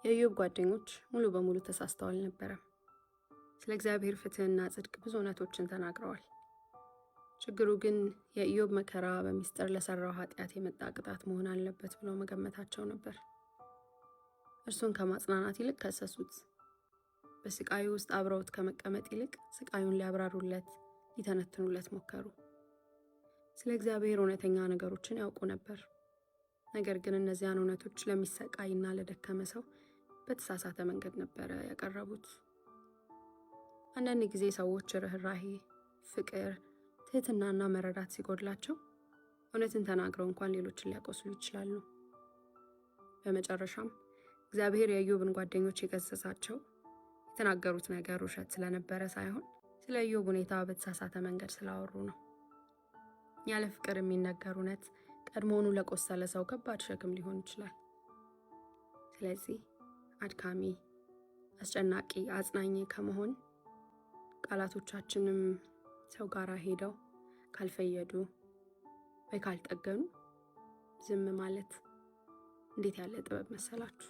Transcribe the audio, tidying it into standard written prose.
የኢዮብ ጓደኞች ሙሉ በሙሉ ተሳስተው አልነበረም። ስለ እግዚአብሔር ፍትሕና ጽድቅ ብዙ እውነቶችን ተናግረዋል። ችግሩ ግን የኢዮብ መከራ በሚስጥር ለሰራው ኃጢአት የመጣ ቅጣት መሆን አለበት ብለው መገመታቸው ነበር። እርሱን ከማጽናናት ይልቅ ከሰሱት። በስቃዩ ውስጥ አብረውት ከመቀመጥ ይልቅ ስቃዩን ሊያብራሩለት፣ ሊተነትኑለት ሞከሩ። ስለ እግዚአብሔር እውነተኛ ነገሮችን ያውቁ ነበር። ነገር ግን እነዚያን እውነቶች ለሚሰቃይና ለደከመ ሰው በተሳሳተ መንገድ ነበረ ያቀረቡት። አንዳንድ ጊዜ ሰዎች ርኅራሄ፣ ፍቅር፣ ትህትናና መረዳት ሲጎድላቸው እውነትን ተናግረው እንኳን ሌሎችን ሊያቆስሉ ይችላሉ። በመጨረሻም እግዚአብሔር የኢዮብን ጓደኞች የገሰጻቸው የተናገሩት ነገር ውሸት ስለነበረ ሳይሆን ስለ ኢዮብ ሁኔታ በተሳሳተ መንገድ ስላወሩ ነው። ያለ ፍቅር የሚነገር እውነት ቀድሞውኑ ለቆሰለ ሰው ከባድ ሸክም ሊሆን ይችላል። ስለዚህ አድካሚ፣ አስጨናቂ፣ አጽናኝ ከመሆን ቃላቶቻችንም ሰው ጋር ሄደው ካልፈየዱ ወይ ካልጠገኑ ዝም ማለት እንዴት ያለ ጥበብ መሰላችሁ!